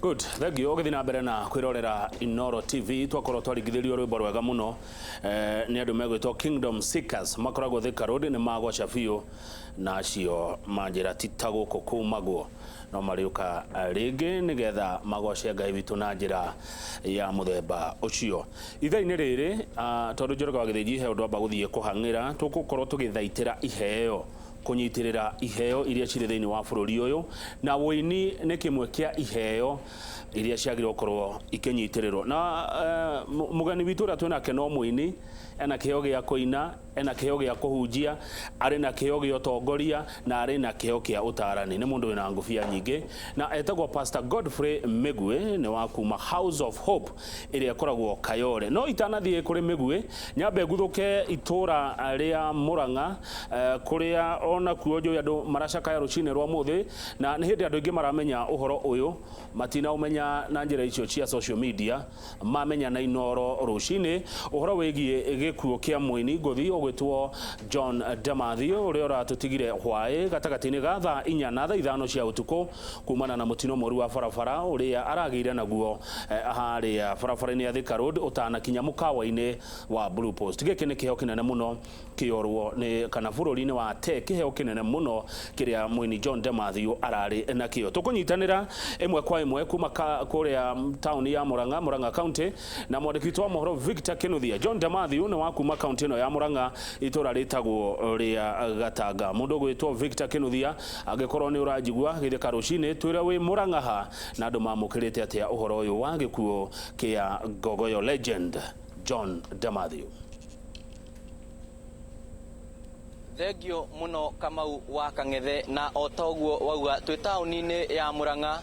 Good, thank you. Ũgĩthiĩ na mbere na kwĩrorera Inoro TV, twakorwo twaringithĩrio rwĩmbo rwega mũno nĩ andũ megwĩtwo Kingdom Seekers, makoragwo Thika Road, nĩ magoca biũ na acio manjĩra ti ta gũkũ kumagwo no marĩũka rĩngĩ nĩgetha magoce Ngai witũ na njĩra ya mũthemba ũcio. Ithaa-inĩ rĩrĩ, tondũ Njoroge wa Gĩthĩnji he ũndũ amba gũthiĩ kũhang'ĩra, tũgũkorwo tũgĩthaitĩra iheo, kũnyitĩrĩra iheo iria cirĩ thĩinĩ wa bũrũri ũyũ, na ũini nĩ kĩmwe kĩa iheo iria ciagĩrĩirwo gũkorwo ikĩnyitĩrĩrwo. Na mũgeni witũ ũrĩa twĩnake no mũini, ena kĩheo gĩa kũina, ena kĩheo gĩa kũhunjia, arĩ na kĩheo gĩa ũtongoria, na arĩ na kĩheo kĩa ũtaarani. Nĩ mũndũ wĩna ngũbia nyingĩ, na etagwo Pastor Godfrey Mĩguĩ, nĩ wa kuma House of Hope ĩrĩa ĩkoragwo Kayole. No itanathiĩ kũrĩ Mĩguĩ, nyambe nguthũke itũra rĩa Murang'a, kũrĩa onakuo njũĩ andũ maracakaya rũcinĩ rwa mũthĩ, na nĩ hĩndĩ andũ aingĩ maramenya ũhoro ũyũ, matinaũmenya na njĩra icio cia social media, mamenya na Inoro rũcinĩ ũhoro wĩgiĩ gĩkuũ kĩa mũini ngũthi ũgwĩtwo John Demathew ũrĩa ũratũtigire hwaĩ gatagatĩ-inĩ ga thaa 4 na thaa 5 cia ũtukũ kumana na mũtino mũru wa barabara ũrĩa aragĩire naguo harĩa barabara-inĩ ya Thika Road ũtanakinya mũkawa-inĩ wa Blue Post. Gĩkĩ nĩ kĩheo kĩnene mũno kĩorwo nĩ kana bũrũri-inĩ wa te kĩheo kĩnene mũno kĩrĩa mũini John Demathew ararĩ nakĩo. Tũkũnyitanĩra ĩmwe kwa ĩmwe kuma kũrĩa taũni ya Murang'a, Murang'a County, na mwandĩki witũ wa mohoro Victor Kinuthia. John Demathew nĩ wa kuma kaunti ĩno ya Murang'a, itũra rĩtagwo rĩa Gatanga. Mũndũ ũgwĩtwo Victor Kinuthia, angĩkorwo nĩ ũranjigua gĩthĩka rũcinĩ, twĩre wĩ Murang'a ha na andũ mamũkĩrĩte atĩa ũhoro ũyũ wa gĩkuũ kĩa Ngogoyo legend John Demathew. Thengio mũno Kamau wa Kang'ethe, na o ta ũguo wauga twĩ taũni-inĩ ya Murang'a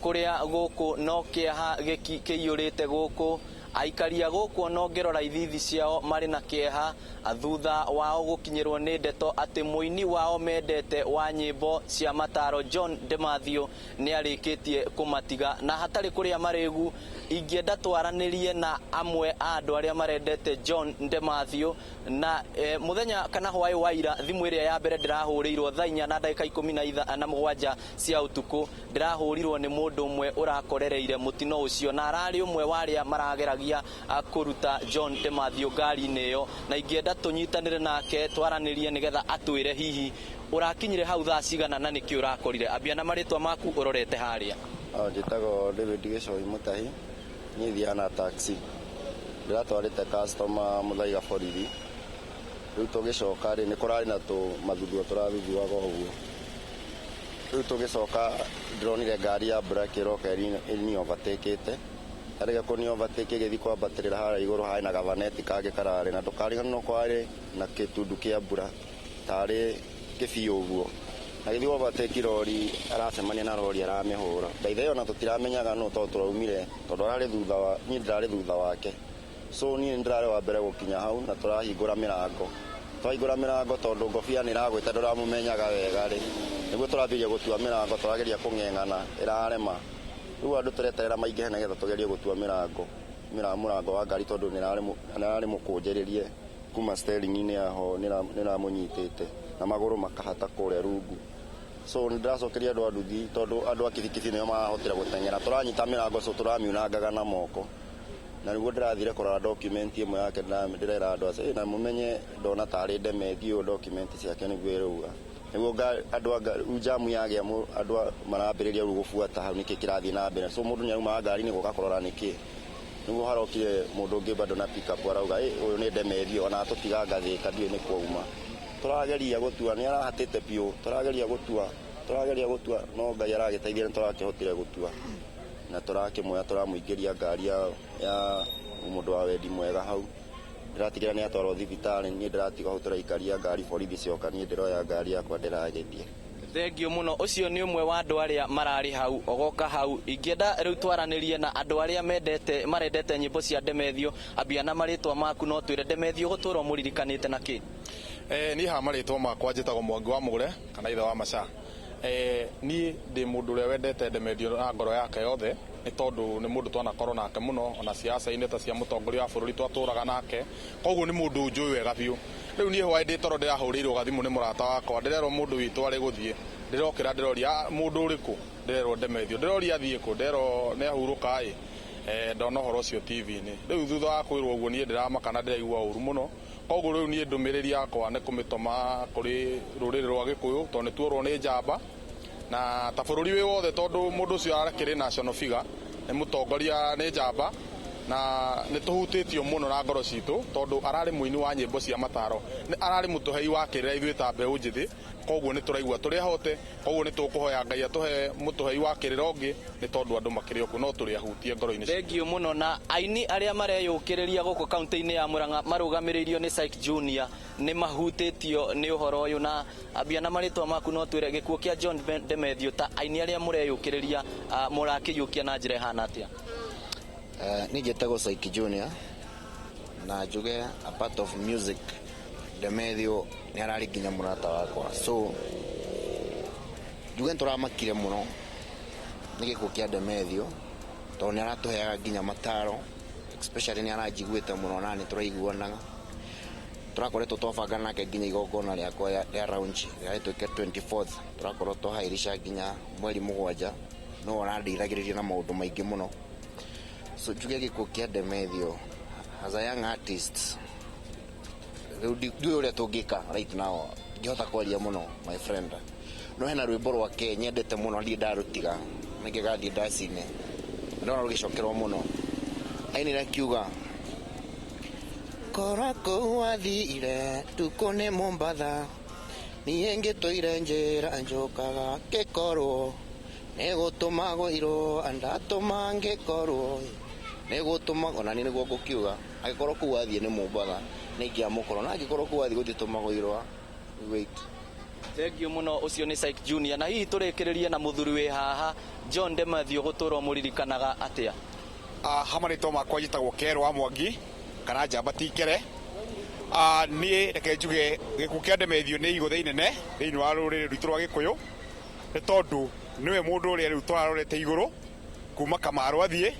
kũrĩa gũkũ no kĩeha kĩiyũrĩte gũkũ. Aikari a gũkũ ona ũngĩrora ithithi ciao marĩ na kĩeha thutha wao gũkinyĩrwo nĩ ndeto atĩ mũini wao mendete wa nyĩmbo cia mataro John Demathew nĩ arĩkĩtie kũmatiga. Na hatarĩ kũrĩa marĩgu, ingĩenda twaranĩrie na amwe a andũ arĩa marendete John Demathew. Na mũthenya kana hwaĩ wa ira, thimũ ĩrĩa ya mbere ndĩrahũrĩirwo thaa 4 na ndagĩka 17 cia ũtukũ, ndĩrahũrirwo nĩ mũndũ ũmwe ũrakorereire mũtino ũcio, na ararĩ ũmwe wa arĩa marageragia kũruta John Demathew ngari-inĩ ĩyo. Na ingĩenda tũnyitanĩre nake twaranĩrie nĩgetha atwĩre hihi ũrakinyire hau thaa cigana na nĩkĩ ũrakorire. Ambia na marĩtwa maku ũrorete harĩa. Njĩtagwo David Gĩcoi Mũtahi, niĩ thiaga na taxi. Ndĩratwarĩte customer Mũthaiga borithi, rĩu tũgĩcoka rĩ, nĩ kũrarĩ na tũmathuthuo tũrathuthuaga ũguo. Rĩu tũgĩcoka ndĩronire ngari ya black ĩroka ĩni overtake-ĩte, yarĩkia kũni overtake ĩgĩthiĩ kwambatĩrĩra harĩa igũrũ harĩ na gabaneti kangĩ kararĩ, na ndũkariganĩrwo kwarĩ na gĩtundu kĩa mbura tarĩ kĩbiũ ũguo. Agĩthiĩ overtake rori, aracemania na rori aramĩhũra. By the way ona tũtiramenyaga nũ tondũ tũraumire, tondũ ararĩ thutha wa, niĩ ndĩrarĩ thutha wake. So niĩ nĩ ndĩrarĩ wa mbere gũkinya hau na tũrahingũra mĩrango. Twahingũra mĩrango tondũ ngobia nĩ ĩragwĩte ndũramũmenyaga wega rĩ, nĩguo tũrambĩrĩria gũtua mĩrango tũrageria kũng'eng'ana ĩrarema. Rĩu andũ tũreterera maingĩhe nĩgetha tũgerie gũtua mĩrango, mũrango wa ngari tondũ nĩ ĩrarĩ mũkũnjĩrĩrie kuma steering-inĩ yaho nĩ ĩramũnyitĩte na magũrũ makahata kũrĩa rungu. So nĩ ndĩracokeria andũ a nduthi tondũ andũ a kibikibi nĩo marahotire gũteng'era. Tũranyita mĩrango so tũramiunangaga na moko. Na nĩguo ndĩrathire kũrora document ĩmwe yake ndĩrera andũ acio, na mũmenye ndona tarĩ Ndemethi ũyũ document ciake nĩguo ĩrauga. Nĩguo andũ a rĩu jamu yagĩa andũ marambĩrĩria rĩu gũbuata hau nĩkĩ kĩrathiĩ na mbere. So mũndũ nĩ aumaga ngari-inĩ gũka kũrora nĩkĩ. Nĩguo harokire mũndũ ũngĩ bado na pick up arauga ũyũ nĩ Ndemethi ona atũtiga ngathĩka ndiũĩ nĩ kwauma. Tũrageria gũtua, nĩ arahatĩte biũ, tũrageria gũtua, tũrageria gũtua no Ngai aragĩteithia nĩ tũrakĩhotire gũtua. Na tũrakĩmuoya tũramũingĩria ngari ya mũndũ wa wendi mwega hau. Ndĩratigĩra nĩ atwarwo thibitarĩ, niĩ ndĩratiga hau tũraikaria ngari borithi cioka, niĩ ndĩroya ngari yakwa ndĩragĩthiĩ. Thengio mũno. Ũcio nĩ ũmwe wa andũ arĩa mararĩ hau ogoka hau. Ingĩenda rĩu twaranĩrie na andũ arĩa mendete marendete nyĩmbo cia Ndemethio. Ambia na marĩtwa maku no twĩre Ndemethio ũgũtũra ũmũririkanĩte na kĩ? Niĩ haha marĩtwa makwa njĩtagwo Mwangi wa Mũgũre kana ithe wa Macha. Niĩ ndĩ mũndũ ũrĩa wendete Ndemethio na ngoro yake yothe nĩ tondũ nĩ mũndũ twanakorwo nake mũno ona siasa-inĩ ta cia mũtongoria wa bũrũri twatũraga nake, koguo nĩ mũndũ njũĩ wega biũ. Rĩu niĩ hwaĩ ndĩ toro ndĩrahũrĩirwo gathimũ nĩ mũrata wakwa, ndĩrerwo mũndũ witũ arĩ gũthiĩ. Ndĩrokĩra ndĩroria, "Ah, mũndũ ũrĩkũ?" Ndĩrerwo Ndemethio. Ndĩroria athiĩ kũ? Nderwo nĩ ahurũka ĩ. Ndona ũhoro ũcio TV-inĩ. Rĩu thutha wa kwĩrwo ũguo niĩ ndĩramaka na ndĩraigua ũru mũno. Koguo rĩu niĩ ndũmĩrĩri yakwa nĩ kũmĩtũma kũrĩ rũrĩrĩ rwa Gĩkũyũ, tondũ nĩ tuorwo nĩ njamba na ta bũrũri wĩ wothe, tondũ mũndũ ũcio arakĩrĩ national figure, nĩ mũtongoria, nĩ njamba, na nĩ tũhutĩtio mũno na ngoro citũ, tondũ ararĩ mũini wa nyĩmbo cia mataro, nĩ ararĩ mũtũhei wa kĩrĩra ithuĩ ta mbeũ njĩthĩ. Koguo nĩ tũraigua tũrĩ ahote. Koguo nĩ tũkũhoya Ngai atũhe mũtũhei wa kĩrĩra ũngĩ, nĩ tondũ andũ makĩrĩ okuo no tũrĩ ahutie ngoro-inĩ citũ. Thengio mũno. Na aini arĩa mareyũkĩrĩria gũkũ kaunti-inĩ ya Murang'a marũgamĩrĩirio nĩ Syke Junior nĩ mahutĩtio nĩ ũhoro ũyũ, na ambia na marĩtwa maku, no twĩre gĩkuũ kĩa John Demethiũ, ta aini arĩa mũreyũkĩrĩria, mũrakĩiyũkia na njĩra ĩhana atĩa? Niĩ njĩtagwo Syke Junior, na njuge a part of music, Demethiũ nĩ ararĩ nginya mũrata wakwa, so njuge nĩ tũramakire mũno nĩ gĩkuũ kĩa Demethiũ, tondũ nĩ aratũheaga nginya mataro, especially nĩ aranjiguĩte mũno na nĩ tũraiguanaga. Tũrakoretwo twabanga nake nginya igongona rĩakwa rĩa launch rĩarĩ twĩke 24th, tũrakorwo twahairisha nginya mweri 7. No arandeithagĩrĩria na maũndũ maingĩ mũno, so njuge gĩkuũ kĩa Demethiũ as a young artist, rĩu ndiũĩ ũrĩa tũngĩka right now. Ngĩhota kwaria mũno, my friend, no hena rwĩmbo rwake nyendete mũno, ndirĩ ndarũtiga, nĩngĩgathiĩ ndacine, ndona rũgĩcokerwo mũno. Ainire akiuga, "Korwo kũu wathire tukũ nĩ Mombatha, niĩ ngĩtũire njĩra njũkaga, ngĩkorwo nĩ gũtũmagwo irũa ndatũma, ngĩkorwo nĩ gũtũma ona niĩ nĩguo ngũkiuga, angĩkorwo kũu wathiĩ nĩ Mombatha nĩ ingĩamũkorwo, na angĩkorwo kũu wathiĩ gũtitũmagwo irũa, wait." Thengio mũno. Ũcio nĩ Syke Junior. Na hihi tũrĩkĩrĩrie na mũthuri wĩ haha, John Demethiũ gũtũrwo mũririkanaga atĩa? Ha marĩtwa makwa njĩtagwo Kerũ wa Mwangi kana Njamba Tikere. Niĩ reke njuge gĩkuũ kĩa Ndemethio nĩ igũtha inene thĩinĩ wa rũrĩrĩ rwitũ rwa Gĩkũyũ, nĩ tondũ nĩwe mũndũ ũrĩa rĩu tũrarorete igũrũ kuma Kamaru athiĩ,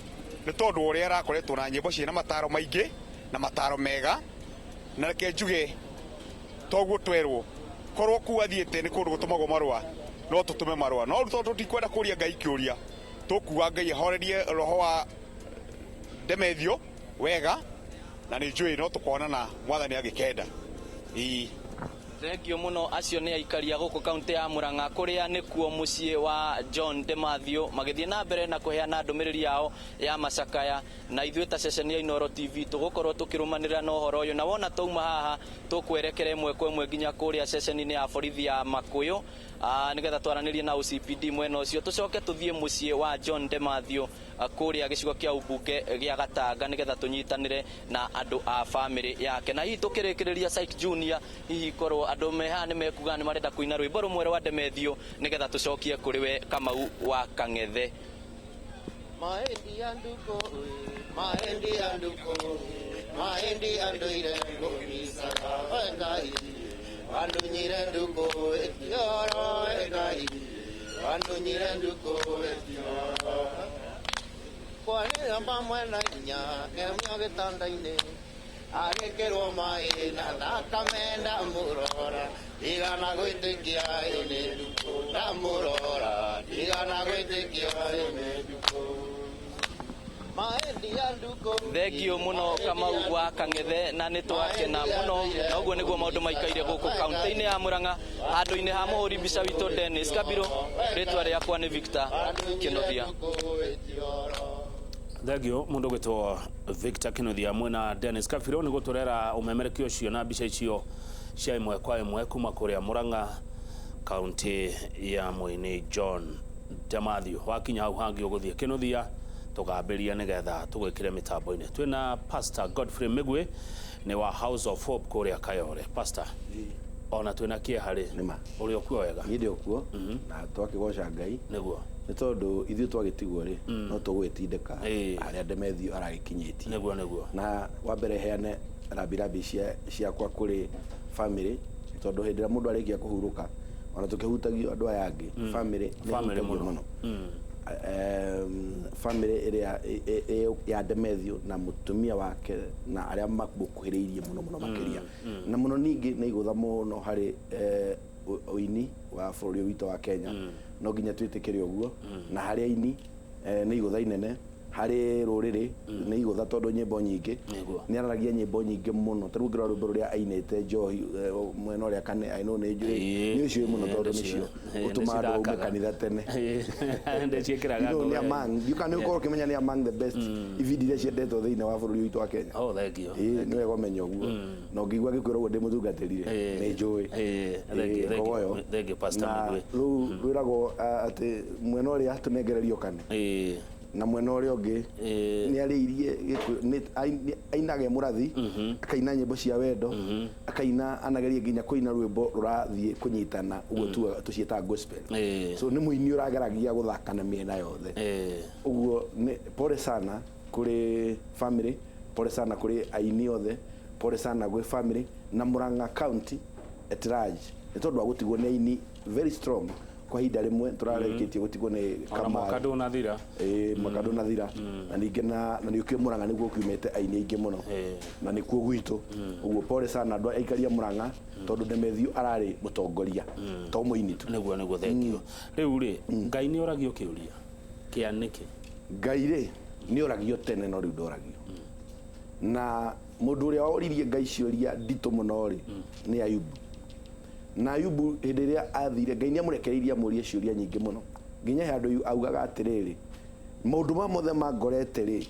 nĩ tondũ ũrĩa arakoretwo na nyĩmbo ciĩna mataro maingĩ na mataro mega. Na reke njuge toguo twerwo, korwo kuu athiĩte nĩ kũndũ gũtũmagwo marũa, no tũtũme marũa, no rĩu tondũ tũtikwenda kũria Ngai kĩũria, tũkuga Ngai ahorerie roho wa Ndemethio wega, na nĩ njũĩ no tũkonana Mwathani agĩkenda. Ĩĩ. Thengio mũno. Acio nĩ aikaria gũkũ kaunti ya Murang'a, kũrĩa nĩkuo mũciĩ wa John Demathiũ, magĩthiĩ na mbere na kũheana ndũmĩrĩri yao ya macakaya. Na ithuĩ ta ceceni ya Inooro TV tũgũkorwo tũkĩrũmanĩrĩra na ũhoro ũyũ, na wona twauma haha tũkwerekera ĩmwe kwa ĩmwe nginya kũrĩa ceceni-inĩ ya borithi ya Makuyu, nĩgetha twaranĩrie na OCPD mwena ũcio, tũcoke tũthiĩ mũciĩ wa John Demathiũ kũrĩa gĩcigo kĩa ũmbunge gĩa Gatanga, nĩgetha tũnyitanĩre na andũ a bamĩrĩ yake. Na hihi tũkĩrĩkĩrĩria, Syke Junior, hihi korwo andũ me haha nĩ mekuga nĩ marenda kũina rwĩmbo rũmwe rwa Demethiũ, nĩgetha tũcokie kũrĩ we Kamau wa Kang'ethe. Maendi anduko, maendi anduko, maendi anduire ngũbicaga Ngai, wandunyire nduko etioro, Ngai wandunyire nduko etioro, kwarĩ pamwe na inya kemio gĩtanda-inĩ, agĩkĩrwo maĩ na thakame, ndamũrora ndigana gwĩtĩkia ĩnĩ ndukũ, ndamũrora ndigana gwĩtĩkia ĩnĩ ndukũ, maendi anduko. Thengio mũno, Kamau wa Kang'ethe, na nĩ twakena mũno. Na ũguo nĩguo maũndũ maikaire gũkũ kaunti-inĩ ya Murang'a. Handũ-inĩ ha mũhũri mbica witũ Dennis Kabiro, rĩtwa rĩakwa nĩ Victor Kĩnuthia. Thengio mundu gwitwo Victor Kinuthia mwena Dennis Kabiro nĩ gũtũrera ũmemerekia ũcio na mbica icio cia ĩmwe kwa ĩmwe kuma kũrĩa Murang'a, kaunti ya mũini John Demathew. Wakinya hau hangĩ ũgũthiĩ Kinuthia, tũgambĩria nĩgetha tũgwĩkĩre mĩtambo-inĩ. Twĩna Pastor Godfrey Migwi, nĩ wa House of Hope kũrĩa Kayore. Pastor, ona twĩna kĩeha rĩ. Nĩma. Ũrĩ okuo wega? Niĩ ndĩ okuo na twakĩgoca Ngai. Nĩ tondũ ithuĩ twagĩtigwo rĩ, no tũgwĩtindĩka harĩa Ndemethio aragĩkinyĩtie. Nĩguo nĩguo. Na wa mbere heane rambirambi ciakwa kũrĩ family, tondũ hĩndĩ ĩrĩa mũndũ arĩkia kũhurũka, ona tũkĩhutagio andũ aya angĩ, family nĩ Family ĩhutagio mũno. Mũno. Family ĩrĩa ya Demethio na mũtumia wake na arĩa mamũkuhĩrĩirie mũno mũno makĩria, na mũno ningĩ nĩ igũtha mũno harĩ ũini wa bũrũri ũyũ witũ wa Kenya. No nginya twĩtĩkĩre ũguo. Na harĩ aini nĩ igũtha inene, harĩ rũrĩrĩ nĩ igũtha, tondũ nyĩmbo nyingĩ nĩ araragia nyĩmbo nyingĩ mũno. Ta rĩu ũngĩrora rwĩmbo rũrĩa ainĩte njohi, mwena ũrĩa kane ainwo nĩ njũĩ, nĩ ũcio mũno, tondũ nĩcio ũtũmaga andũ maume kanitha tene. Ndĩciĩkĩraga You know, nĩ among, ndiũka nĩ ũkorwo ũkĩmenya nĩ among the best ibindi iria ciendetwo thĩinĩ wa bũrũri witũ wa Kenya. Oh, thank you. Ĩĩ, nĩ wega ũmenye ũguo, na ũngĩigua ngĩkwĩra ũguo ndĩ mũtungatĩri rĩ, nĩ njũĩ. Thank you, Ĩĩ, thank you. Ngogoyo. Thank you, Pastor Na Migwi. rĩu rwĩragwo atĩ mwena ũrĩa tũnengererio kane na mwena ũrĩa ũngĩ nĩ arĩirie ainaga e mũrathi, akaina nyĩmbo cia wendo, akaina anageria nginya kũina rwĩmbo rũrathiĩ kũnyitana ũguo tũciĩtaga gospel. So nĩ mũini ũrageragia gũthaka na mĩena yothe. Ũguo nĩ pole sana kũrĩ family, pole sana kũrĩ aini othe, pole sana gwĩ family na Murang'a County at large, nĩ tondũ wa gũtigwo nĩ aini very strong kwa ihinda rĩmwe. Tũrarĩkĩtie gũtigwo nĩ Ona mwaka Kamau. ndũnathira. Ĩĩ, mwaka ndũnathira. Na ningĩ na nĩ ũkĩũĩ Murang'a nĩkuo kiumĩte aini aingĩ mũno na nĩkuo gwitũ. Ũguo pole sana andũ aikaria Murang'a, tondũ Demethio ararĩ mũtongoria, to mũini tu. Nĩguo, thank you. Rĩu rĩ, Ngai nĩ oragio kĩũria kĩa nĩkĩ? Ngai rĩ, nĩ oragio tene, no rĩu ndoragio. Na mũndũ ũrĩa oririe Ngai ciũria nditũ mũno rĩ, nĩ Ayubu. Na Ayubu hĩndĩ ĩrĩa athire, Ngai nĩ amũrekereirie amũrie ciũria nyingĩ mũno, nginya he handũ augaga atĩrĩrĩ, maũndũ ma mothe mangorete rĩ,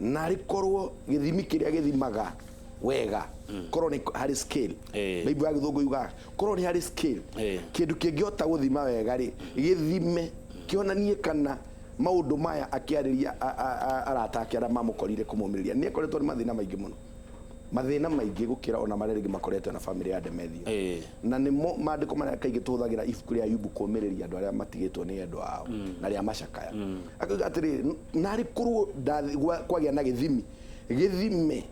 narĩ korwo gĩthimi kĩrĩa gĩthimaga wega korwo nĩ harĩ scale. Bible ya Gĩthũngũ yugaga korwo nĩ harĩ scale, kĩndũ kĩngĩhota gũthima wega rĩ, gĩthime kĩonanie kana maũndũ maya. Akĩarĩria arata ake arĩa mamũkorire kũmũmĩrĩria, nĩ akoretwo nĩ mathĩna maingĩ mũno, mathĩna maingĩ gũkĩra ona marĩa rĩngĩ makoretwo na family ya Demethio. Na nĩmo maandĩko marĩa kaingĩ tũhũthagĩra, ibuku rĩa Ayubu, kũmĩrĩria andũ arĩa matigĩtwo nĩ endwa ao na rĩa macakaya. Akauga atĩrĩrĩ, narĩ korwo kwagĩa na gĩthimi gĩthime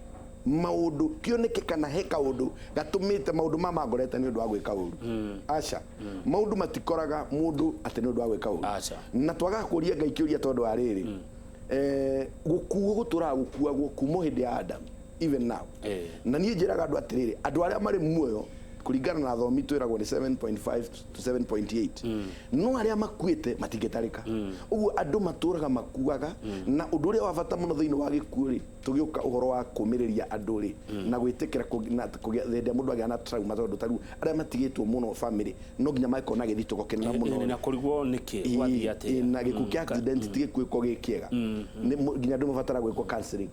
maũndũ, kĩoneke kana he kaũndũ gatũmĩte maũndũ ma mangorete nĩ ũndũ wa gwĩka ũru. Aca, maũndũ matikoraga mũndũ atĩ nĩ ũndũ wa gwĩka ũru. Aca. Na twagaga kũria Ngai kĩũria, tondũ wa rĩrĩ, gũkuo gũtũraga gũkuagwo kuma hĩndĩ ya Adam even now. Na niĩ njĩraga andũ atĩrĩrĩ, andũ arĩa marĩ muoyo kũringana na thomi twĩragwo nĩ 7.5 to 7.8, no arĩa makuĩte matingĩtarĩka. Ũguo andũ matũraga makuaga. Na ũndũ ũrĩa wa bata mũno thĩinĩ wa gĩkuũ rĩ, tũgĩũka ũhoro wa kũmĩrĩria andũ rĩ, na gwĩtĩkĩra na kũgĩa hĩndĩ ĩrĩa mũndũ agĩa na trauma, tondũ tarĩu arĩa matigĩtwo mũno family no nginya magĩkorwo na gĩthitũko kĩnene mũno. Na kũrigwo nĩkĩ gwathiĩ atĩa. Na gĩkuũ kĩa accident ti gĩkuũ gĩkoragwo gĩ kĩega. Nginya andũ mabatara gwĩkwo counseling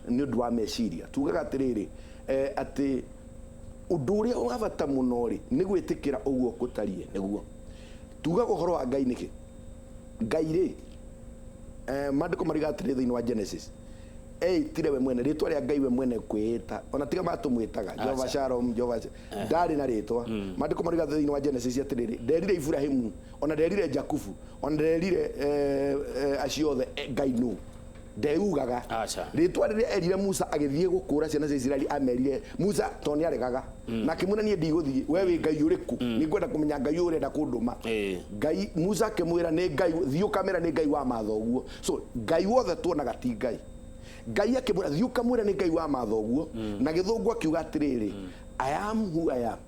nĩ ũndũ wa meciria. Tugaga atĩrĩrĩ, atĩ ũndũ ũrĩa wa bata mũno rĩ, nĩ gwĩtĩkĩra ũguo gũtariĩ. Nĩguo tugaga ũhoro wa Ngai nĩkĩ. Ngai rĩ, maandĩko mariga atĩrĩ thĩinĩ wa Genesis, eitire we mwene rĩtwa rĩa Ngai we mwene kwĩĩta, ona tiga matũmwĩtaga Jehova Shalom, Jehova ndarĩ na rĩtwa. Maandĩko mariga thĩinĩ wa Genesis atĩrĩrĩ, nderire Ibrahimu, ona nderire Jakubu, ona nderire acio othe, Ngai nũ ndeugaga. Aca. Rĩtwa rĩrĩa erire Musa agĩthiĩ gũkũra ciana cia Isiraeli, amerire Musa tondũ nĩ aregaga, na akĩmwĩra, "Niĩ ndigũthiĩ, we wĩ Ngai ũrĩkũ? Nĩ ngwenda kũmenya Ngai ũyũ ũrenda kũndũma." Ngai Musa akĩmwĩra, "Nĩ Ngai, thiĩ ũkamĩra nĩ Ngai wa mathoguo." So Ngai wothe tuonaga ti Ngai. Ngai akĩmwĩra, "Thiĩ ũkamwĩra nĩ Ngai wa mathoguo." Na Gĩthũngũ akiuga atĩrĩrĩ, "I am who I am,"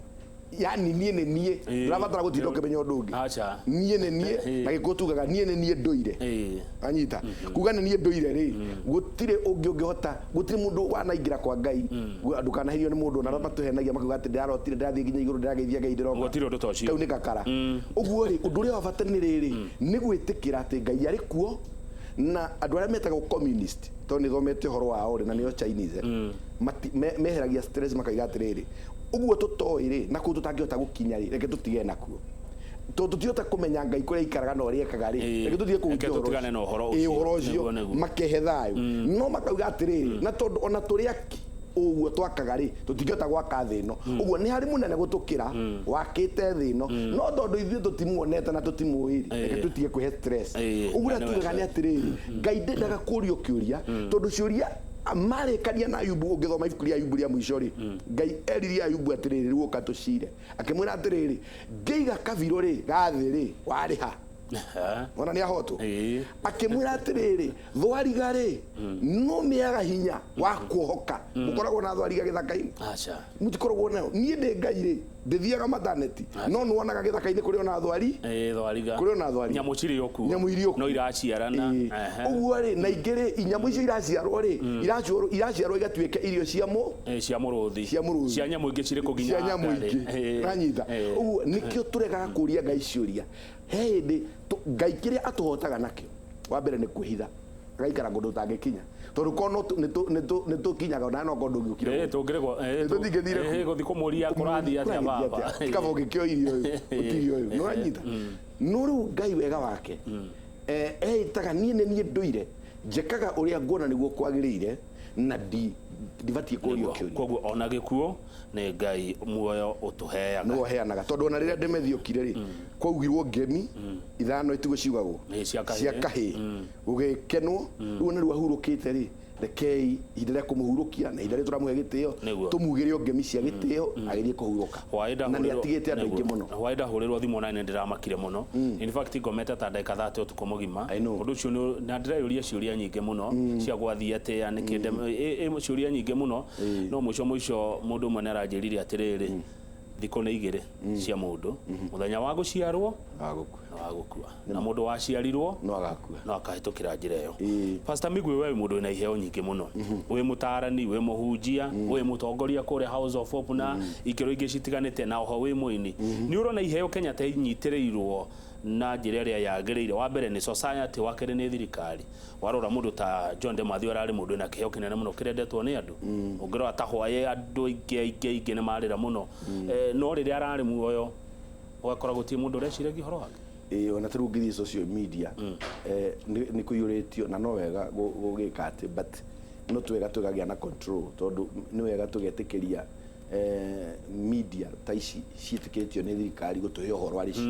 yani niĩ nĩ niĩ. Ndũrabatara gũtinda ũkĩmenya ũndũ ũngĩ. Aca. Niĩ nĩ niĩ. Na Gĩkũyũ tugaga, "Niĩ nĩ niĩ ndũire." Anyita kuga nĩ niĩ ndũire rĩ, gũtirĩ ũngĩ ũngĩhota, gũtirĩ mũndũ wanaingĩra kwa Ngai. Ndũkanaherio nĩ mũndũ, na arĩa matũhenagia makiuga atĩ ndĩrarotire ndĩrathiĩ nginya igũrũ, ndĩrageithia Ngai, ndĩroka. Gũtirĩ ũndũ ta ũcio. Kau nĩ gakara. Ũguo rĩ, ũndũ ũrĩa wa bata nĩ rĩrĩ, nĩ gwĩtĩkĩra atĩ Ngai arĩ kuo. Na andũ arĩa metagwo communist, tondũ nĩ thomete ũhoro wao rĩ, na nĩo Chinese, meheragia stress, makaiga atĩrĩrĩ, ũguo tũtoĩ rĩ, na kũu tũtangĩhota gũkinya rĩ, reke tũtige nakuo, tondũ tũtihota kũmenya Ngai kũrĩa aikaraga na ũrĩa ekaga rĩ. Reke tũtige kũhutia Reke ũhoro tũtigane ũcio. na ũhoro Ĩĩ, ũcio. ũhoro ũcio. Nĩguo. Makehe thayũ, no makauga atĩrĩrĩ, na tondũ ona tũrĩ aki ũguo twakaga rĩ, tũtingĩhota gwaka thĩ ĩno. Ũguo nĩ harĩ mũnene gũtũkĩra wakĩte thĩ ĩno, no tondũ ithuĩ tũtimuonete na tũtimũĩ rĩ, reke tũtige kwĩhe stress. Ũguo Na ũrĩa nĩ tugaga nĩ wega. atĩrĩrĩ, Ngai ndendaga kũrio kĩũria, tondũ ciũria marĩkania na Ayubu. Ũngĩthoma ibuku rĩa Ayubu rĩa mũico rĩ, Ngai eririe Ayubu atĩrĩrĩ, rĩu ũka tũcire. Akĩmwĩra atĩrĩrĩ, ngĩiga kabirũ rĩ gathĩ rĩ, warĩha? Ona nĩ ahotwo. Ĩĩ. Akĩmwĩra atĩrĩrĩ, thwariga rĩ, no mĩaga hinya wa kuohoka. Mũkoragwo na thwariga gĩthaka-inĩ? Aca. Mũtikoragwo nayo. Niĩ ndĩ Ngai rĩ, ndĩthiaga mataneti, no nĩwonaga gĩthaka-inĩ kũrĩ ona thwari. Ĩĩ, thwariga. Kũrĩ ona thwariga. Nyamũ cirĩ o kuo. Nyamũ irĩ o kuo. No iraciarana. Ĩĩ. Ũguo rĩ, na ingĩ rĩ, nyamũ icio iraciarwo rĩ, iraciarwo igatuĩka irio cia mũ Ĩĩ, cia mũrũthi. Cia mũrũthi. Cia nyamũ ingĩ cirĩ kũ nginya cia nyamũ anga rĩ. ingĩ. Ĩĩ. Ũranyita? Ĩĩ. Ũguo nĩkĩo tũregaga kũria Ngai ciũria. He hĩndĩ Ngai kĩrĩa atũhotaga nakĩo, wa mbere nĩ kwĩhitha, agaikara kũndũ ũtangĩkinya, tondũ korwo no nĩ tũkinyaga ona no korwo ndũngĩũkire Ĩĩ, gũkũ. tũngĩrĩgwo, ĩĩ, Tũtingĩthire ĩĩ, kuo. gũthiĩ kũmũria kũrathiĩ atĩa baba. Kaba ũngĩkĩoirio ũyũ, ũtige ũyũ. Nĩũranyita? No rĩu Ngai wega wake, eĩtaga niĩ nĩ niĩ ndũire njĩkaga ũrĩa nguona nĩguo kwagĩrĩire, na ndibatiĩ kũrio kĩũria. Koguo ona gĩkuũ nĩ Ngai muoyo ũtũheaga. Nĩwe ũheanaga, tondũ ona rĩrĩa ndĩmethiũkire rĩ, kwaugirwo ngemi 5 itigo ciugagwo Ĩĩ, cia kahĩĩ. cia kahĩĩ, gũgĩkenwo. Rĩu ona rĩu ahurũkĩte rĩ, rekei ihinda rĩa kũmũhurũkia na ihinda rĩrĩa tũramũhe gĩtĩo, Nĩguo. tũmugĩre o ngemi cia gĩtĩo agĩthiĩ kũhurũka. Hwaĩ Na nĩ atigĩte andũ aingĩ mũno. Hwaĩ ndahũrĩrwo thimũ na nĩ ndĩramakire mũno. In fact ngomete ta ndagĩka 30 ũtukũ mũgima. I know. Ũndũ ũcio na ndĩreyũria ciũria nyingĩ mũno cia gwathiĩ atĩa, nĩkĩ ciũria nyingĩ mũno. No mũico mũico mũndũ ũmwe nĩ aranjĩrire atĩrĩrĩ, thikũ nĩ igĩrĩ cia mũndũ, mũthenya wa gũciarwo Wa gũkua. na wa gũkua, na mũndũ waciarirwo no agakua. no akahĩtũkĩra njĩra ĩyo. Ĩĩ. Pastor Migwi, we wĩ mũndũ wĩna iheo nyingĩ mũno, wĩ mũtaarani, wĩ mũhunjia, wĩ mũtongoria kũrĩa House of Hope na ikĩro ingĩ citiganĩte, na oho wĩ mũini. Nĩ ũrona iheo Kenya ta inyitĩrĩirwo na njĩra ĩrĩa yagĩrĩire? Wa mbere nĩ society, wa kerĩ nĩ thirikari. Warora mũndũ ta John de Mathew ararĩ mũndũ wĩna kĩheo kĩnene mũno kĩrendetwo nĩ andũ. Ũngĩrora ta Hwaĩ, andũ aingĩ aingĩ aingĩ nĩ marĩra mũno. No rĩrĩa ararĩ muoyo ũgakora gũtirĩ mũndũ ũreciragia ũhoro wake. Ĩĩ, ona tarĩu ũngĩthiĩ social media, nĩ kũiyũrĩtio, na no wega gũgĩka atĩ, but no twega tũkagĩa na control, tondũ nĩ wega tũgetĩkĩria media ta ici ciĩtĩkĩrĩtio nĩ thirikari gũtũhe ũhoro arĩ cio.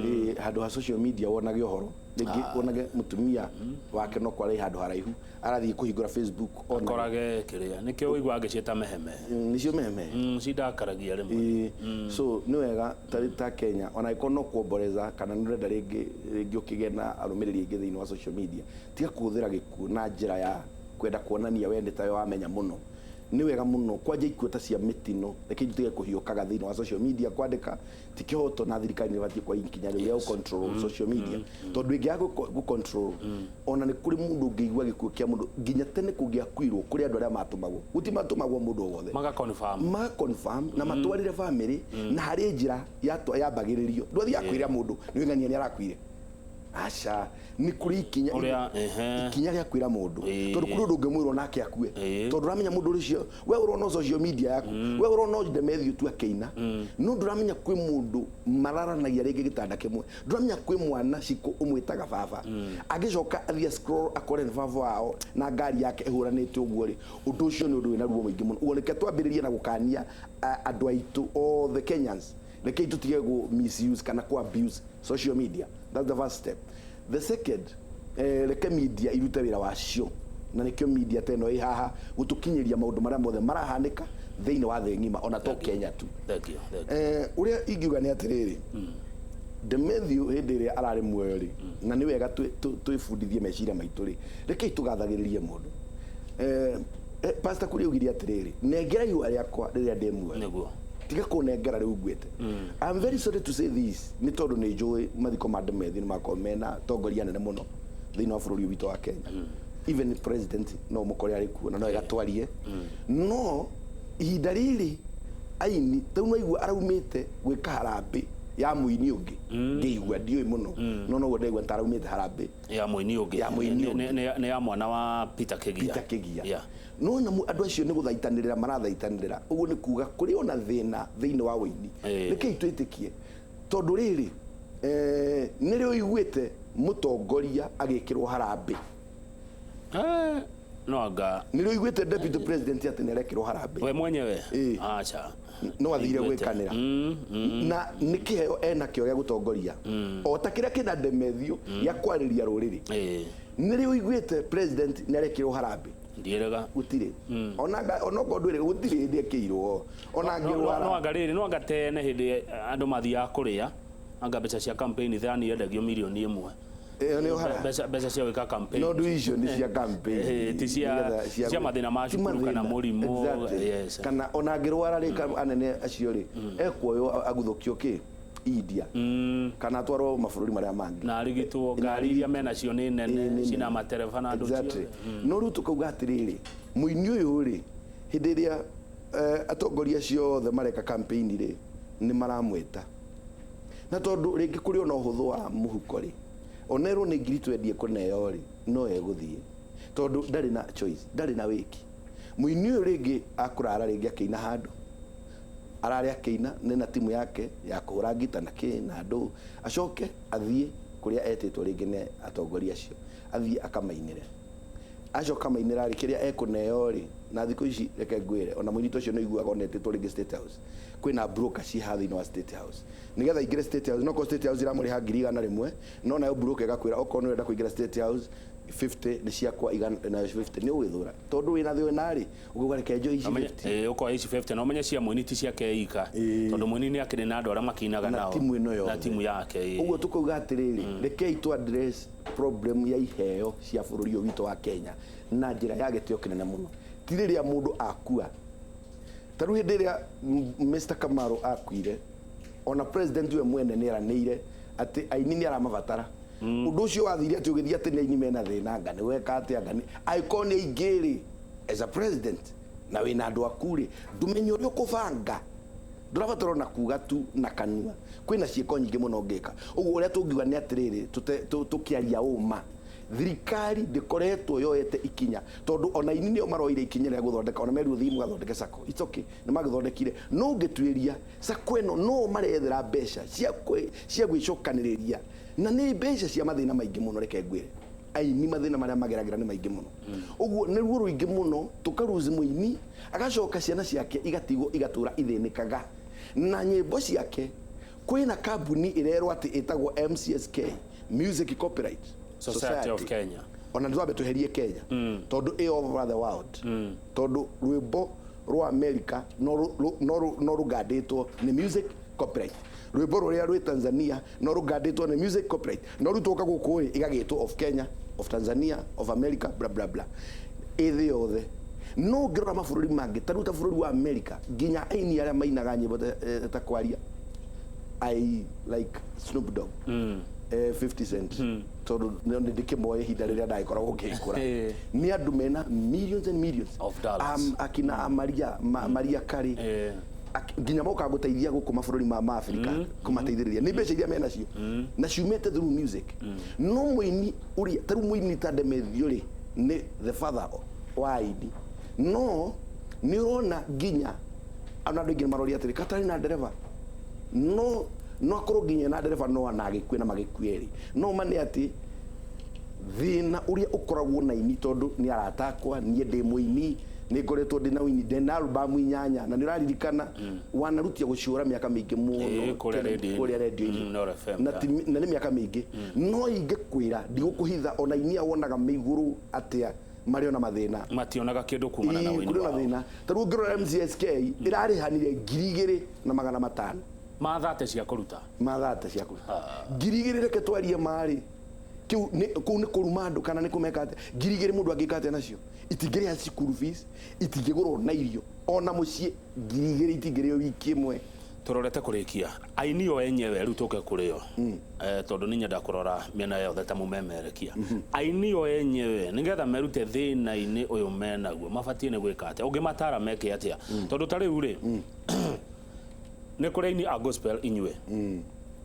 Ĩĩ, handũ ha social media wonage ũhoro, rĩngĩ wonage mũtumia wake no kwarĩ handũ haraihu arathiĩ kũhingũra Facebook onage. Korage kĩrĩa nĩkĩo ũiguaga ngĩciĩta meheme. Nĩcio meheme. Cindakaragia rĩmwe. Ĩĩ, so nĩ wega ta Kenya, ona ĩkorwo no kuomboreza kana nĩ ũrenda rĩngĩ rĩngĩ ũkĩgĩe na arũmĩrĩri aingĩ thĩinĩ wa social media, tiga kũhũthĩra gĩkuũ na njĩra ya kwenda kuonania we nĩ tawe wamenya mũno. Nĩ wega mũno kwanja ikuũ ta cia mĩtino, reke tũtige kũhiũkaga thĩinĩ wa social media kwandĩka ti kĩhoto, na thirikari nĩ ĩbatiĩ kuoya ikinya rĩu rĩa gũ-control social media, tondũ ĩngĩaga gũ-control, ona nĩ kũrĩ mũndũ ũngĩigua gĩkuũ kĩa mũndũ. Nginya tene kũngĩakuirwo, kũrĩ andũ arĩa matũmagwo, gũti matũmagwo mũndũ o wothe. Maka confirm. Ma confirm na matwarire family, na harĩ njĩra yambagĩrĩrio. Ndwathiaga kwĩra mũndũ nĩ wĩng'ania nĩ arakuire, aca, nĩ kũrĩ ikinya Ũrĩa, ehe. ikinya rĩa kwĩra mũndũ, tondũ kũrĩ ũndũ ũngĩmwĩrwo nake akue, tondũ ũramenya mũndũ ũcio we ũrona social media yaku, we ũrona Demethiũ tu akĩina, no ndũramenya kwĩ mũndũ mararanagia rĩngĩ gĩtanda kĩmwe, ndũramenya kwĩ mwana cikũ ũmwĩtaga baba, angĩcoka athiĩ scroll akore nĩ baba wao na ngari yake ĩhũranĩte ũguo rĩ, ũndũ ũcio nĩ ũndũ wĩna ruo mũingĩ mũno. Ũguo reke twambĩrĩrie na gũkania andũ aitũ othe Kenyans, rekei tũtige gũ misuse kana kũ abuse social media. That's the first step. The second, reke media irute wĩra wacio, na nĩkĩo media ta ĩno ĩ haha gũtũkinyĩria maũndũ marĩa mothe marahanĩka thĩinĩ wa thĩ ng'ima, ona to Kenya tu. Thank you, thank you. Ũrĩa ingiuga nĩ atĩrĩrĩ, Demethiũ hĩndĩ ĩrĩa ararĩ muoyo rĩ, na nĩ wega twĩbundithie meciria maitũ rĩ, rekei tũgathagĩrĩrie mũndũ. Pastor Kuria augire atĩrĩrĩ, nengera ihũa rĩakwa rĩrĩa ndĩ muoyo. Nĩguo. Tiga kũnengera rĩu nguĩte. I'm very sorry to say this, nĩ tondũ nĩ njũĩ mathiko ma Demethiũ nĩ makorwo mena tongoria nene mũno thĩinĩ wa bũrũri ũyũ witũ wa Kenya. Even president no mũkore arĩ kuo na no wega twarie, no ihinda rĩrĩ aini tau naigua araumĩte gwĩka harambĩ ya mũini ũngĩ, ngĩigua ndiũĩ mũno, no noguo ndaigua ta araumĩte harambĩ ya mũini ũngĩ. Ya mũini ũngĩ. Nĩ ya mwana wa Peter Kĩgia. Peter Kĩgia. Yeah. No na andũ acio nĩ gũthaitanĩrĩra marathaitanĩrĩra, ũguo nĩ kuga kũrĩ ona thĩna thĩinĩ wa ũini. Rekei twĩtĩkie, tondũ rĩrĩ, nĩrĩ ũiguĩte mũtongoria agĩkĩrwo harambĩ? No anga Nĩrĩ ũiguĩte deputy president atĩ nĩ arekĩrwo harambĩ? We mwenyewe? Ĩĩ. Aca. No athire Iguĩte. gwĩkanĩra na nĩ kĩheo enakĩo gĩa gũtongoria, o ta kĩrĩa kĩna Demethiũ gĩa kwarĩria rũrĩrĩ. Nĩrĩ ũiguĩte president nĩ arekĩrwo harambĩ? Ndiĩrĩga. Gũtirĩ, ona onokorwo ndwĩrĩ, gũtirĩ hĩndĩ ekĩirwo ona No angĩrwara. anga rĩrĩ, no anga tene hĩndĩ andũ mathiaga kũrĩa Anga mbeca cia campaign thani yendagio mirioni 1. Ĩyo nĩ ũhara. Mbeca cia gwĩka campaign. No ndũ icio nĩ cia campaign. Ti Nĩgetha cia mathĩna ma ti cukuru kana mathĩna. mũrimũ. Exactly. Kana ona angĩrwara rĩ, anene acio rĩ, ekuoywo aguthũkio kĩ India kana atwarwo mabũrũri marĩa mangĩ. Na arigitwo. Na Ngari iria menacio nĩ nene, nĩ cina nene. matereba na andũ. No rĩu tũkauga atĩrĩrĩ, mũini ũyũ rĩ, hĩndĩ ĩrĩa atongoria acio othe mareka campaign rĩ, nĩ maramwĩta, na tondũ rĩngĩ kũrĩ ona ũhũthũ wa mũhuko rĩ, onerwo nĩ ngiri twendie kũneo rĩ, no egũthiĩ tondũ ndarĩ na choice, ndarĩ na wĩki. Mũini ũyũ rĩngĩ akũrara rĩngĩ akĩina handũ ararĩ akĩina nĩ na timu yake ya kũhũra ngita na kĩ na andũ, acoke athiĩ kũrĩa etĩtwo rĩngĩ nĩ atongoria acio, athiĩ akamainĩre. Acoka mainĩra rĩ, kĩrĩa ekũneo rĩ, na thikũ ici reke ngwĩre, ona mũini ũcio nĩ ũiguaga ona etĩtwo rĩngĩ State House, kwĩna broker ci haha thĩinĩ wa State House nĩgetha aingĩre State House. No korwo State House iramũrĩha 100,000, no nayo broker ĩgakwĩra okorwo nĩ ũrenda kũingĩra State House, 50 nĩ ciakwa, igana nayo 50 nĩ ũgwĩthũra tondũ wĩna thĩna rĩ, ũkauga reke njoe ici 50. Ũkoya ici 50 na ũmenye cia mũini ti ciake ika, tondũ mũini nĩ akĩrĩ na andũ arĩa makinaga na nao timu ĩno yothe. Na timu yake. Ũguo tũkauga atĩrĩrĩ, rekei tu address problem ya iheo cia bũrũri ũyũ witũ wa Kenya na njĩra ya gĩtĩo kĩnene mũno, ti rĩrĩa mũndũ akua. Ta rĩu hĩndĩ ĩrĩa Mr Kamaru akuire, ona president we mwene nĩ eranĩire atĩ aini nĩ aramabatara. Ũndũ ũcio wathire atĩ ũgĩthiĩ atĩ nĩ aini mena thĩna, anga nĩ weka atĩa, anga nĩ angĩkorwo nĩ aingĩ rĩ, as a president na wĩna andũ aku rĩ, ndũmenye ũrĩa ũkũbanga. Ndũrabatara ona kuga tu na kanua, kwĩna ciĩko nyingĩ mũno ũngĩka. Ũguo ũrĩa tũngiuga nĩ atĩrĩrĩ, tũkĩaria ũma, thirikari ndĩkoretwo yoete ikinya, tondũ ona aini nĩo maroire ikinya rĩa gũthondeka, ona merirwo thiĩ mũgathondeke sacco. It's okay, nĩ magĩthondekire, no ũngĩtuĩria sacco ĩno no marethera mbeca cia gwĩcokanĩrĩria, na nĩ mbeca cia mathĩna maingĩ mũno. Reke ngwĩre, aini mathĩna marĩa mageragĩra nĩ maingĩ mũno. Ũguo nĩ ruo rũingĩ mũno tũkaruzi mũini, agacoka ciana ciake igatigwo igatũra ithĩnĩkaga na nyĩmbo ciake. Kwĩna kambuni ĩrerwo atĩ ĩtagwo MCSK, Music Copyright Society of Kenya. Ona nĩ twambe tweherie Kenya tondũ ĩ over the world, tondũ rwĩmbo rwa America no rũgandĩtwo nĩ Music Copyright, rwĩmbo rũrĩa rwĩ Tanzania no rũgandĩtwo nĩ Music Copyright, no rĩu twoka gũkũ rĩ, ĩgagĩtwo of Kenya, of Tanzania, of America, bla bla bla, ĩthĩ yothe. No ũngĩrora mabũrũri mangĩ, ta rĩu ta bũrũri wa America, nginya aini arĩa mainaga nyĩmbo ta kwaria, I like Snoop Dogg, 50 Cent, tondũ nĩ ndĩkĩmoĩ ihinda rĩrĩa ndagĩkoragwo ngĩkũra, nĩ andũ mena millions and millions of dollars. Akina Maria Maria Carey, nginya mokaga gũteithia gũkũ mabũrũri ma Afrika, kũmateithĩrĩria nĩ mbeca iria menacio na ciumĩte through music. No mũini ũrĩa ta rĩu mũini ta Ndemethio rĩ, nĩ the father wa aini, no nĩ ũrona nginya ona andũ aingĩ nĩ maroria atĩrĩ, katarĩ na ndereba, no akorwo nginya na ndereba, no ana agĩkue na magĩkue rĩ, no ma nĩ atĩ thĩna ũrĩa ũkoragwo na ini, tondũ nĩ arata akwa, niĩ ndĩ mũini, nĩ ngoretwo ndĩ na ũini, ndĩ na albamu inyanya, na nĩ ũraririkana wanarutia gũciũra mĩaka mĩingĩ mũno. Kũrĩa radio-inĩ. Kũrĩa radio-inĩ. Noro FM, Na na nĩ mĩaka mĩingĩ, no ingĩkwĩra, ndigũkũhitha, ona inia wonaga mĩigũrũ atĩa, marĩ ona mathĩna. Mationaga kĩndũ kumana na Ĩĩ, ũini kũrĩ na wao. thĩna. Ta rĩu ũngĩrora MCSK ĩrarĩhanire 2500 Mathate cia kũruta. Mathate cia kũruta 2000. Reke twarie marĩ kĩu kũu nĩ kũruma andũ kana nĩ kũmeka atĩa? 2000 mũndũ angĩka atĩa nacio? Itingĩrĩha cukuru fees, itingĩgũrwo na irio ona mũciĩ, 2000 itingĩrĩo wiki ĩmwe. Turorete kurikia, aini o enyewe rĩu tũke kũrĩ o, tondũ nĩ nyenda kũrora mĩena yothe ta mũmemerekia. Aini o enyewe nĩgetha merute thĩna-inĩ ũyũ menaguo, mabatiĩ nĩ gwĩka atĩa? Ũngĩmatara meke atĩa? Tondũ ta rĩu rĩ, nĩ kũrĩ aini a gospel inyuĩ,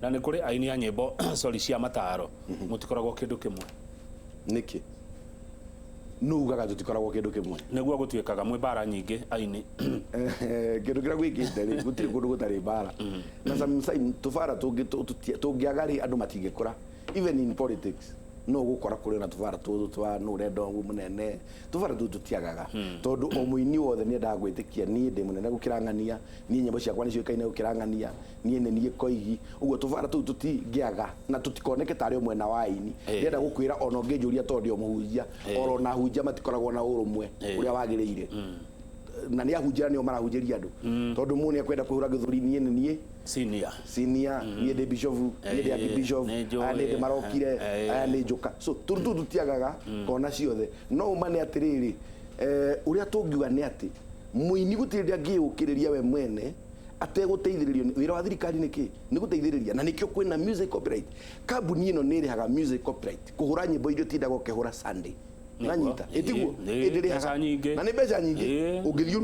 na nĩ kũrĩ aini a nyĩmbo, sorry, cia mataro. Mũtikoragwo kĩndũ kĩmwe. Nĩkĩ nũ ugaga tũtikoragwo kĩndũ kĩmwe? Nĩguo gũtuĩkaga mwĩ mbara nyingĩ aini. Kĩndũ kĩrĩa gwĩkĩte rĩ, gũtirĩ kũndũ gũtarĩ mbara, na sometimes tũbara tũngĩ tũngĩaga rĩ, andũ matingĩkũra. Even in politics no ũgũkora kũrĩ na tũbara tũtũ twa nũ ũrenda ũguo mũnene. Tũbara tũtũ tũtiagaga, tondũ o mũini wothe nĩ endaga gwĩtĩkia niĩ ndĩ mũnene gũkĩra ng'ania, niĩ nyĩmbo ciakwa nĩ ciũĩkaine gũkĩra ng'ania, niĩ nĩ niĩ koigi. Ũguo tũbara tũu tũtingĩaga na tũtikoneke tarĩ o mwena wa aini. Ndĩrenda gũkwĩra, ona ũngĩnjũria, tondũ ndĩ o mũhunjia, oro na ahunjia matikoragwo na ũrũmwe ũrĩa wagĩrĩire, na nĩ ahunjia nĩo marahunjĩria andũ, tondũ mũndũ nĩ akwenda kũhũra gĩthũri, niĩ nĩ niĩ. Senior. Senior, niĩ ndĩ bishop, niĩ ndĩ archbishop, Nĩ njũĩ, aya nĩ ndĩ marokire, aya nĩ njũka. So tũndũ tũu tũtiagaga kona ciothe. No ũma nĩ atĩrĩrĩ, ũrĩa tũngiuga nĩ atĩ mũini gũtirĩ hĩndĩ angĩyũkĩrĩria we mwene ategũteithĩrĩrio. Wĩra wa thirikari nĩ kĩ? Nĩ gũteithĩrĩria, na nĩkĩo kwĩna music copyright. Kambuni ĩno nĩ ĩrĩhaga music copyright kũhũra nyĩmbo iria ũtindaga ũkĩhũra Sunday. Nanyita ĩtiguo? Ĩĩ, mbeca nyingĩ. Na nĩ mbeca nyingĩ. Ũngĩthiĩ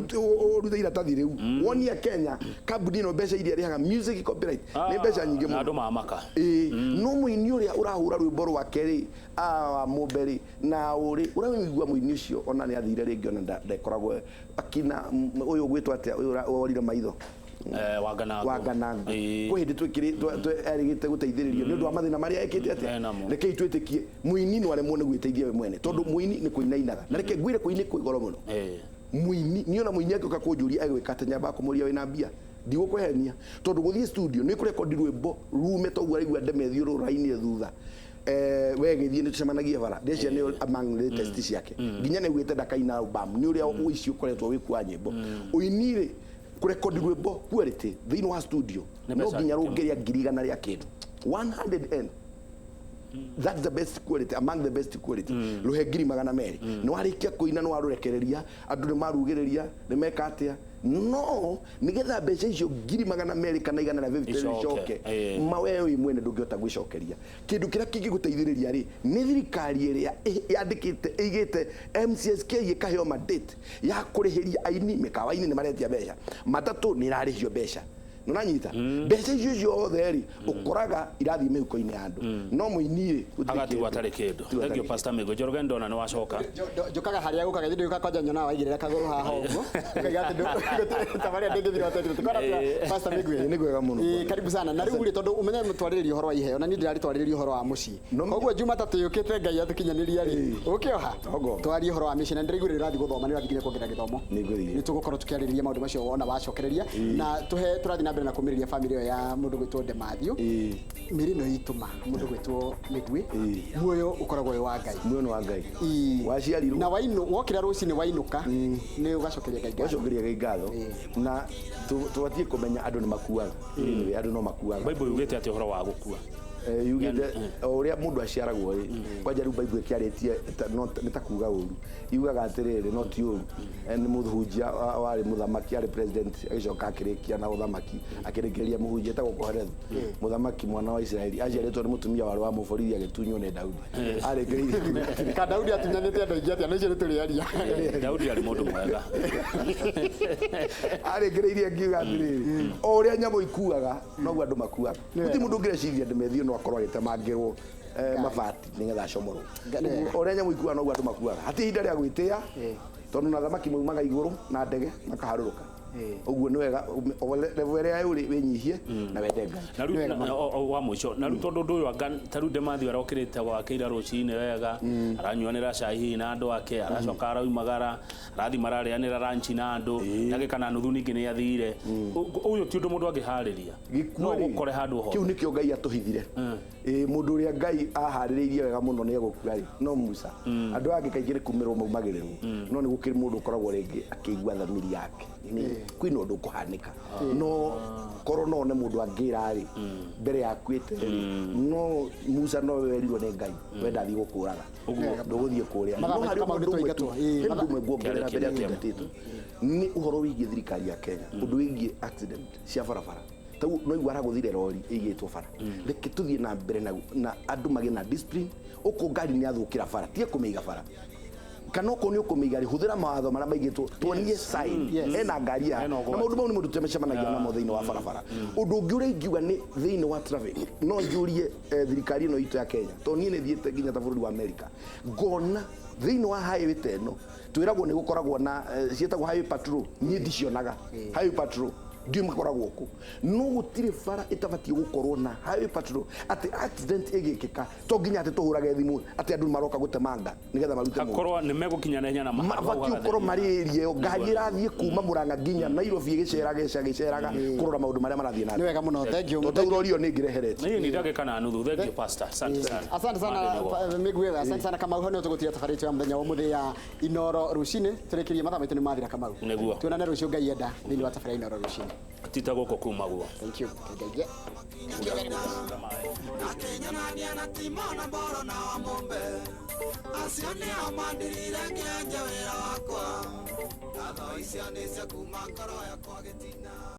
ũrute iratathi rĩu wonie Kenya kambuni ĩno mbeca iria ĩrĩhaga music copyright nĩ mbeca nyingĩ Na mũno. andũ mamaka. Ĩĩ, no mũini ũrĩa ũrahũra rwĩmbo rwake rĩ, wa mũmbe rĩ, na ũrĩ ũraigua mũini ũcio ona nĩ athire rĩngĩ, ona ndekoragwo akina ũyũ ũgwĩtwo atĩa, ũyũ worire maitho? Wanganango. Wanganango. Kwĩ hĩndĩ erĩgĩte gũteithĩrĩrio nĩ ũndũ wa mathĩna marĩa ekĩte atĩa. Enamo. Rekei twĩtĩkie mũini no aremwo nĩ gwĩteithia we mwene, tondũ mũini nĩ kũina inaga, na reke ngwĩre kũini kwĩ goro mũno. Mũini niĩ ona mũini angĩũka kũnjũria egwĩka atĩa, nyambaga kũmũria, "Wĩna mbia?" Ndigũkũhenia, tondũ gũthiĩ studio nĩ kũrekondi rwĩmbo rume toguo araigua ndemethio rũrainire thutha. We gĩthiĩ nĩ tũcemanagia bara, ndĩcia nĩ among latest ciake nginya nĩ augĩte ndakaina album nĩ ũrĩa ũici ũkoretwo wĩ kwa nyĩmbo. Ũini rĩ, kũrekondi rwĩmbo quality thĩinĩ wa studio Nĩ no mbeca nginya nyingĩ. rũngĩrĩa 100,000 rĩa kĩndũ 100 and that's the best quality, among the best quality, ruhe 200,000. Nĩ warĩkia kũina, nĩ warũrekereria, andũ nĩ marugĩrĩria, nĩ meka atĩa, no nĩgetha mbeca icio 200,000 kana 150 Icoke, icoke, ma we wĩ mwene ndũngĩhota gwĩcokeria. Kĩndũ kĩrĩa kĩngĩgũteithĩrĩria rĩ, nĩ thirikari ĩrĩa yandĩkĩte ĩigĩte MCSK ĩkaheo mandate ya kũrĩhĩria aini. Mĩkawa-inĩ nĩ maretia mbeca, matatũ nĩ ĩrarĩhio mbeca. Nĩũranyita? Mbeca icio ciothe rĩ, ũkoraga irathiĩ mĩhuko-inĩ ya andũ, no mũini rĩ, gũtirĩ Agatigwo kĩndũ. atarĩ kĩndũ. Atigwo Thank you, atarĩ. Pastor Mĩgũ Njoroge, ndona nĩ wacoka. Njũkaga harĩa gũkaga ithuĩ ndũka kwanja nyonaga waigĩrĩra kagũrũ haha ũguo ũkaiga atĩ tabarĩra ndĩngĩthira ũtekĩte tikona. Pastor Mĩgwi. Ĩĩ, nĩ kwega mũno. Ĩĩ, karibu sana. Na rĩu rĩ, tondũ ũmenye mũtwarĩrĩria ũhoro wa iheo na niĩ ndĩrarĩtwarĩrĩria ũhoro wa mũciĩ, koguo Jumatatũ yũkĩte Ngai atũkinyanĩria rĩ, ũkĩoha Ogo. twarie ũhoro wa mĩciĩ, na ndĩraigua rĩ ũrathiĩ gũthoma, nĩ ũrathiĩ nginya kuongerera gĩthomo. Nĩngũthiĩ. Nĩ tũgũkorwo tũkĩarĩrĩria maũndũ macio wona wacokereria, na tũhe tũrathiĩ na mbere na kũmĩrĩria famĩlĩ ĩyo ya mũndũ gwĩtwo Ndemathew. Mĩrĩ ĩno itũma mũndũ gwĩtwo Mĩgwi, muoyo ũkoragwo wĩ wa Ngai. Muoyo nĩ wa Ngai. Ĩĩ. Waciarirwo na wainu wokĩra rũcinĩ wainũka nĩ ũgacokeria Ngai ngatho. Wacokeria Ngai ngatho, na tũbatiĩ kũmenya andũ nĩ makuaga. Anyway, andũ no makuaga. Bible yugĩte atĩ ũhoro wa gũkua? Yugĩte o ũrĩa mũndũ aciaragwo rĩ, kwanja rĩu Bible ĩkĩarĩtie nĩ ta kuga ũru, yugaga atĩrĩrĩ, no ti ũru. Nĩ mũhunjia warĩ mũthamaki, arĩ president, agĩcoka akĩrĩkia na ũthamaki, akĩrĩkĩrĩria mũhunjia etagwo Kohelethu, mũthamaki mwana wa Isiraeli, aciarĩtwo nĩ mũtumia warĩ wa mũborithi, agĩtunywo nĩ Daudi, arĩkĩrĩirie kuga atĩrĩ, Ka Daudi atunyanĩte andũ aingĩ atĩa? No icio nĩ tũrĩaria. Daudi arĩ mũndũ mwega. Arĩkĩrĩirie akiuga atĩrĩrĩ, o ũrĩa nyamũ ikuaga noguo andũ makuaga. Gũtirĩ mũndũ ũngĩreciria ndĩmethio no akorwo agĩtemangĩrwo mabati nĩgetha acomorwo. Nĩ Ũguo, o ũrĩa nyamũ ikuaga noguo andũ makuaga. Hatirĩ ihinda rĩa gwĩtĩa, tondũ na thamaki maumaga igũrũ na ndege makaharũrũka. Ũguo nĩ wega o level ĩrĩa ũrĩ wĩnyihie na wende Ngai. Na rĩu wa mũico, na rĩu tondũ ũndũ ũyũ anga ta rĩu Ndemathew arokĩrĩte gwake ira rũcinĩ wega, aranyuanĩra cai hihi na andũ ake, aracoka araumagara, arathiĩ mararĩanĩra ranchi na andũ, ndagĩka na nuthu ningĩ nĩ athire. Ũyũ ti ũndũ mũndũ angĩharĩria. Gĩkuũ No rĩ, gũkore handũ kĩu hothe. nĩkĩo Ngai atũhithire. Ĩĩ, mũndũ ũrĩa Ngai aharĩrĩirie wega mũno nĩ egũkua rĩ, no Musa. Andũ angĩ kaingĩ nĩ kumĩrwo maumagĩrĩrwo, no nĩ gũkĩrĩ mũndũ ũkoragwo rĩngĩ akĩigua thamiri yake nĩ kwĩna ũndũ ũkũhanĩka, no korwo no one mũndũ angĩra rĩ mbere yakuĩte rĩ, no Musa no werirwo nĩ Ngai, we ndathiĩ gũkũraga, ndũgũthiĩ kũrĩa. Mathaa No maitũ harĩ Kamau ũndũ nĩ ũmwe tu, twaingatwo. Ĩĩ, he ũndũ ũmwe nguongerera Kĩarĩ mbere ya kĩmwe. tũingatĩtwo, nĩ ũhoro wĩgiĩ thirikari ya Kenya, ũndũ wĩgiĩ accident cia barabara. Tau no igua aragũthire rori ĩigĩtwo bara. Reke tũthiĩ na mbere na andũ magĩe na discipline. Ũkũ ngari nĩ athũkĩra bara, tiga kũmĩiga bara, kana okorwo nĩ ũkũmĩiga rĩ, hũthĩra mawatho marĩa maigĩtwo, tuonie sign ena ngari ya Hena na ũgwati. maũndũ mau nĩ mũndũ tũcemanagia namo thĩinĩ wa barabara. Ũndũ ũngĩ ũrĩa ingiuga nĩ thĩinĩ wa traffic, no njũrie thirikari ĩno itũ ya Kenya, tondũ niĩ nĩ thiĩte nginya ta bũrũri wa America, ngona thĩinĩ wa highway ta ĩno twĩragwo nĩ gũkoragwo na ciĩtagwo highway patrol. Niĩ ndicionaga highway patrol, ndiũ makoragwo kũ, no gũtirĩ bara ĩtabatiĩ gũkorwo na highway patrol, atĩ accident ĩgĩkĩka to nginya atĩ tũhũrage thimũ atĩ andũ maroka gũtemanga nĩgetha marute mũndũ. Akorwo nĩ megũkinya na ihenya na Mabatiĩ gũkorwo marĩ area ĩyo ngari ĩrathiĩ kuma Murang'a nginya Nairobi ĩgĩceraga ĩgĩceraga kũrora maũndũ marĩa marathiĩ na Nĩ wega mũno, thank you. Tondũ rori ĩyo nĩ ĩngĩreherete. Niĩ nĩ ndagĩka na nuthu. Thank you, Pastor, asante sana. Asante sana. Mande nĩguo. Mĩgwi, asante sana Kamau. Hau nĩho tũgũtiga tabarĩra itũ ya mũthenya wa ũmũthĩ ya Inoro rũcinĩ. Tũrĩkĩrie, mathaa maitũ nĩ mathira, Kamau. Nĩguo. Tuonane rũciũ Ngai enda thĩinĩ wa tabarĩra ya Inoro rũcinĩ. Ti ta gũkũ kumagwo. Thank you. Ngai. Thank you very much. Akenyonania na timona mboro na wa mumbe acio nĩo mandirire ngĩanja wĩra wakwa ngatho icio nĩ cia kuma ngoro yakwa gĩtina.